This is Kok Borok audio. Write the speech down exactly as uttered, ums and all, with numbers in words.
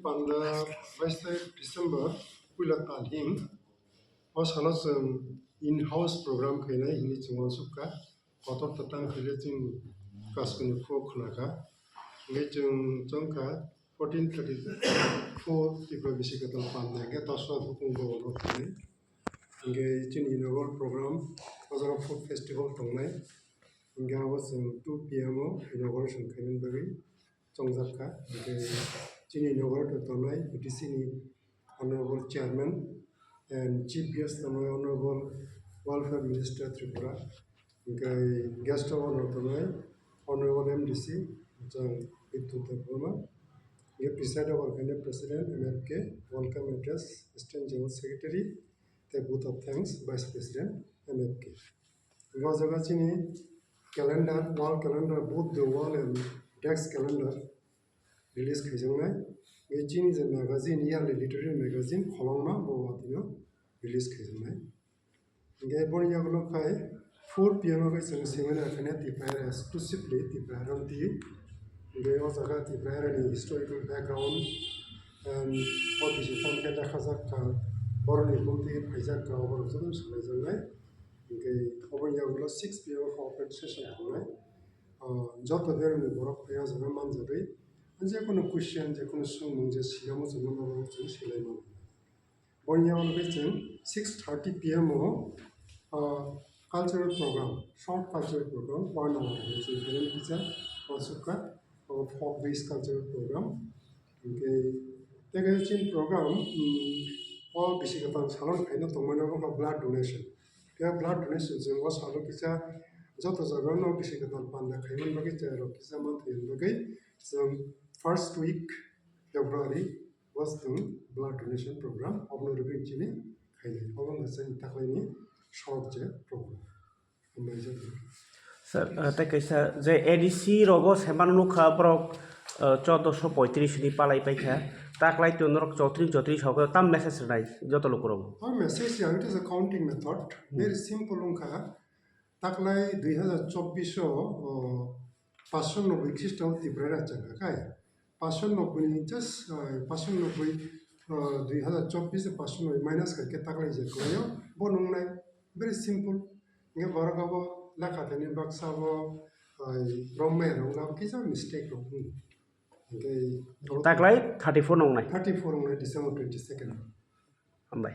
Panda bais tarik December, puila tal him. O salo chwng in-house program khainai hinwi chwng uansukha. Kotor ta tang khaile chwng Kaskuni kho khwnakha. Hingke chwng chongkha fourteen thirty-four Tripura bisi kwtal panda hingke Dosra hukung bo ono khainai. Hingke chini inaugural program o jaga food festival tongnai. Hingke abo chwng two P M o inauguration khainani bagwi chongjak kha. Hingke chini inaugural tongnai A D C ni Honorable Chairman and Chief Guest tongnai Honorable Welfare Minister Tripura. Hingke guest of honor tongnai Honorable M D C jang Bidyut Debbarma. Hingke preside over khainai President M F K, Welcome Address, Assistant General Secretary, tei Vote of Thanks, Vice President M F K. O jaga chini calendar, wall calendar, both the wall and desk calendar release khaijaknai. Tei chini je magazine, yearly literary magazine, Kholongma, bo watino release khaijaknai. Hingke boni yagulo khai four P M o khe chwng seminar khainai Tipra era exclusively, Tipra era ni. Hingke o jaga Tipra era ni historical background, and o bisi tamo khe lekhajak kha, borokni bumtwi phaijak kha, oborok jotono salaijaknai. Hingke oboni yagulo six P M o khe open session tongnai. Ah, joto beremni borok phai o jaga manjagwi, jekunu question, jekunu swngmung je siyamo chwngno norok chwng silai mano. Boni yagulo khe chwng six thirty P M o, ah, cultural program, short cultural program, one hour hinwi chwng khainani kisa uansukha, o folk based cultural program. Hingke tei kaisa chini program, mm, o bisi kwtal salon khaina tongmani wngkha blood donation. Khe blood donation chwng o salo kisa joto jagao no bisi kwtal panda khaimani bagwi chwng rok kisa manthokna bagwi chwng first week February o chwng blood donation program obono rwgwi chini khainai. Obo wngkha chini taklaini short je program. Hambai jai. Sir, ah, tei kaisa je A D C rogo se mano nukha borok, ah, chordoso poitris ni palai paikha. Taklai to norok chotris chotris hogo tam message rwnai joto lukurok. O message ya, it is a counting method. Hmm. Very simple wngkha. Taklai dui hazar chobbish o, o, paanch sho nobboi Khrista o Tripura rajya wngkha kai. Paanch sho nobboi ni just, ah, paanch sho nobboi, ah, dui hazar chobbish paanch sho nobboi minus khaikhe taklai je kwlaio, bo nungnai. Very simple. Hingke borok abo lekha thani baksa bo, ah, romya rok abo kisa mistake rok wng. Hingke taklai thirty-four nungnai. Thirty-four nungnai December twenty-second. Hambai.